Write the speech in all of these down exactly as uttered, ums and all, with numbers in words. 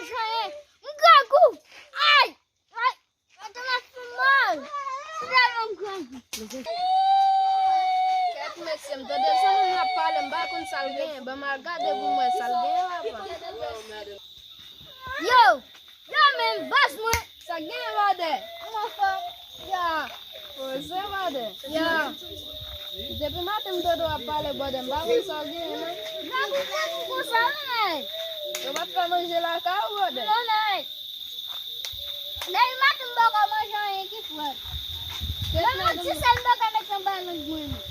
Jan ye, m grangou. Ay! Ay! Mwen te mèt fè mal. Se tèlman m grangou. Kèt mesye, m tande zanmi m ap pale, m pa konn sa l genyen. Ban m al gade pou m wè sa l genyen la, papa. Yo! Yo, men baz mwen. Sa k genyen, brother? Kòman fè? Ya. Poze, brother. Ya. Depi maten m tande w ap pale, brother, m pa konn sa w genyen, non. Nan pou fè pou konsa, wi, nèg. Yo pa t fè manje lakay ou, brother? Non, nèg. Depi maten m poko manje anyen ki frèt. Menm yon ti sèl m poko mete anba lang mwen, non.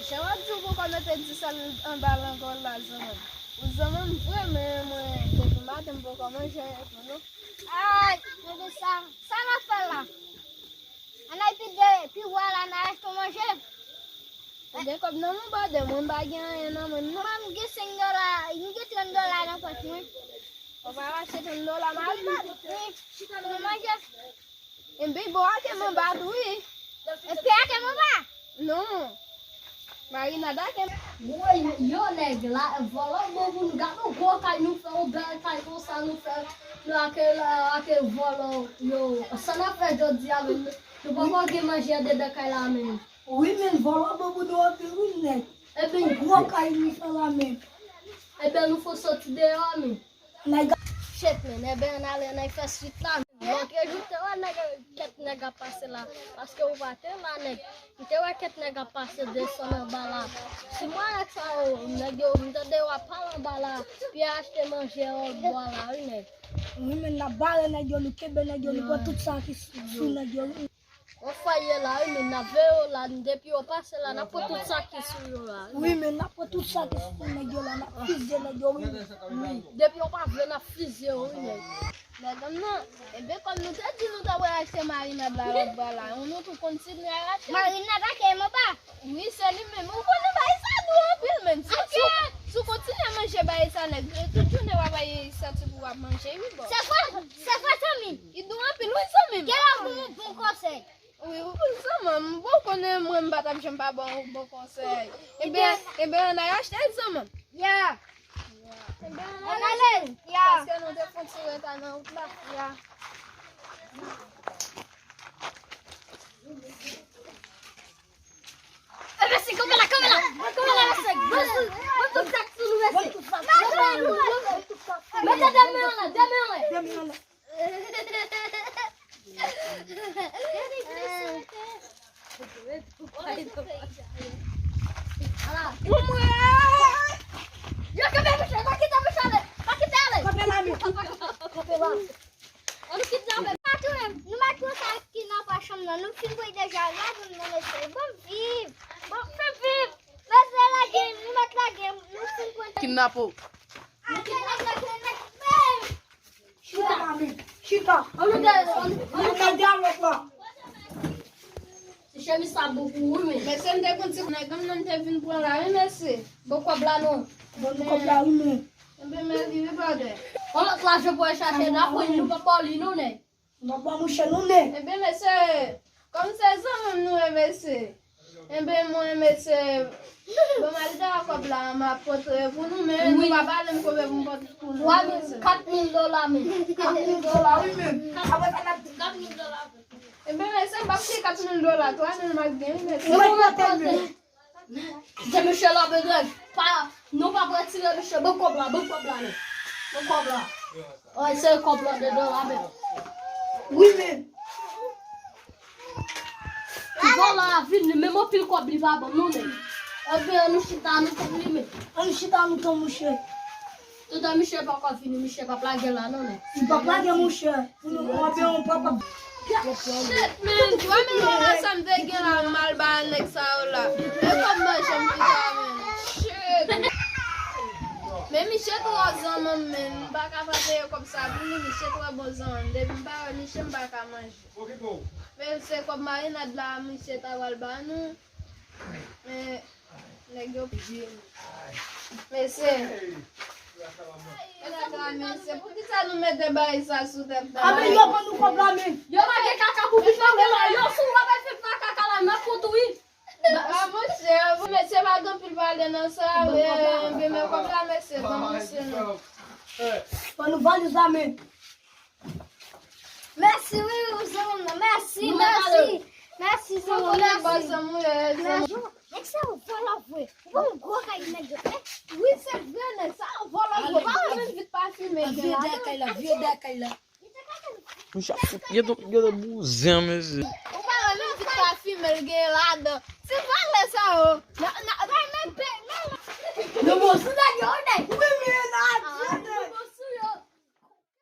Jan w ap di w poko mete ti sèl anba lang ou la, zanmi m. Ou zanmi m vre, men mwen, depi maten m poko manje anyen tou, non. Ay, tande sa. Sa n ap fè la? Ann al pi de, pi vwa la, n al achte manje. Ou gen kòb nan men w, brother? Mwen m pa gen anyen nan men m, non. Mwen, m gen senk dola, m gen trant dola nan pòch mwen. Ou pa achte trant dola marinad? Wi, pou manje. Enben, bon, ake m anba tou, wi. Epi ake m anba? Non. Marinad ake m. Woy, yo, nèg la, vòlò bon pou nou. Gade yon gwo kay nou fè, yon bèl kay konsa nou fè. Nou ake, ake vòlò, yo. Sa n ap fè jodi a menm? Nou poko gen manje andedan kay la menm. Wi, men vòlò bon pou nou anpil, wi, nèg. Epi yon gwo kay nou fè la menm. Epi nou fò soti deyò, men. Nèg a chet, men, enben, ann ale, ann al fè swit la. Lòt jou, m te wè nèg, kèt nèg ap pase la. Paske ou pa te la, nèg. M te wè kèt nèg ap pase desann anba la. Si mwen nèg sa yo, nèg yo, m tande yo ap pale anba la. Pi achte manje lòt bò la, wi, nèg. Wi, men n ap bare nèg yo, nou kenbe nèg yo, nou pran tout sa ki sou nèg yo, wi. Yon fwa ye la, wi, men n ap veye yo la, depi yo pase la, n ap pran tout sa ki sou yo la, wi. Wi, men n ap pran tout sa ki sou nèg yo la, n ap fizye nèg yo, wi. Wi, depi yo pa vle, n ap fizye yo, wi, nèg. Nèg m nan, enben, kòm nou te di nou ta pral achte marinad la lòt bò la, nou tou kontinye al achte. Marinad ake m anba. Wi, se li menm. Ou konnen bagay sa dou anpil, menm. Si, si, si w kontinye manje bagay sa, nèg, tout jounen w ap santi pou w ap manje, wi, bò. Se vre, se vre, zanmi. Li dou anpil, wi, zanmi m. Gen lè w ban m yon bon konsèy. Wi, wi, zanmi m, bon, ou konnen mwen, m pa t ap janm pa ba w bon konsèy. Enben, enben, ann al achte, zanmi m. Ya. Enben, ann ale. Ya. Paske nou te fè yon ti reta nan wout la. Ya. E, mesye, kanpe la, kanpe la. Kanpe la, mesye. Ban tout, ban tout sa k sou nou, mesye. Mete de men anlè, de men anlè. Ala. Yo, kanpe, mesye, pa kite, mesye, ale. Pa kite ale. Kanpe la, men. Kanpe la. Ann kidnape. Nou pa touye, nou pa touye sa ki nan pwa chanm nan. Nou fin pran deja. Gade nou, mesye. Bon viv. Bon, fè viv. Mesye, lage, nou mèt lage. Nou fin pran. Kidnape w. Nou kidnape, lage, lage. Chita, men. Chita. Ann nou de, ann nou de dyalòg la. Ti chemiz sa bon pou ou, men. Mesye, m te konn ti nèg m nan, m te vin pran la, wi, mesye. Bon kòb la, non. Bon kòb la, wi, men. Enben, men li, wi, brother. Yon lòt lajan pou al chache, n ap pran, nou pa ba w li, non, nèg. Nou pa ba mouche, non, nèg. Enben, mesye, kòm se zanmi m nou ye, mesye. Enben, mwen, mesye, bon, m al dèyè kòb la, m ap pote pou nou, men nou pa ba m konbyen pou m pote pou nou, mesye. Kat mil dola, men. Kat mil dola, wi, men. Apre sa, n ap di kat mil dola. Enben, mesye, m p ap peye kat mil dola, twa mil m ap gen, wi, mesye. Mwen, mwen, mwen, mwen. Kite misye la, bedrèg. Pa, nou p ap retire misye. Ban kòb la, ban kòb la, men. Ban kòb la. Ay, se kòb la dedan la, men. Wi, men. Vòlò a vini, menm anpil kòb li pa ban nou, men. Ebyen, nou chita, nou tann li, men. Ann chita, nou tann misye. Toutan misye poko vini, misye p ap lage la non, men. Li p ap lage, monchè. Pou nou, anben, yon papa. Shit, man. Twa mil dola sa m te gen la, m al ba nèg sa yo la. E kòb manje m pita, man. Shit. Men misye twò zanman m, man. M pa ka pa peye kòb sa pou li, misye twò bon zanman m. Depi m pa wè misye, m pa ka manje. Men se kòb marinad la, misye ta pral ba nou. Men, nèg yo pije. Mesye. Nèg la, mesye. Poukisa nou mete bagay sa sou tèt nou? Amen, yo ban nou kòb la, men. Yo pa gen kaka pou pitit la, men la, yo sou wè bay fèt pa kaka la, n ap kontou, wi. A, monchè, mesye pa gen anpil pale nan sa, men, men, men kòb la, mesye, ban misye non. Ban nou valiz la, men. Mèsi, wi, wi, zanmi m nan. Mèsi, mèsi. Mèsi, zanmi m, mèsi. Mèsi. Nèg sa yo vòlò vre. Ou pa wè gwo kay nèg yo fè? Wi, se vre, nèg sa yo vòlò vre. Ou pa wè menm vit pafime gen ladan? Vye dèyè kay la, vye dèyè kay la. Misye ap fout gade, gade bouzen, mesye. Ou pa wè menm vit pafime l gen ladan?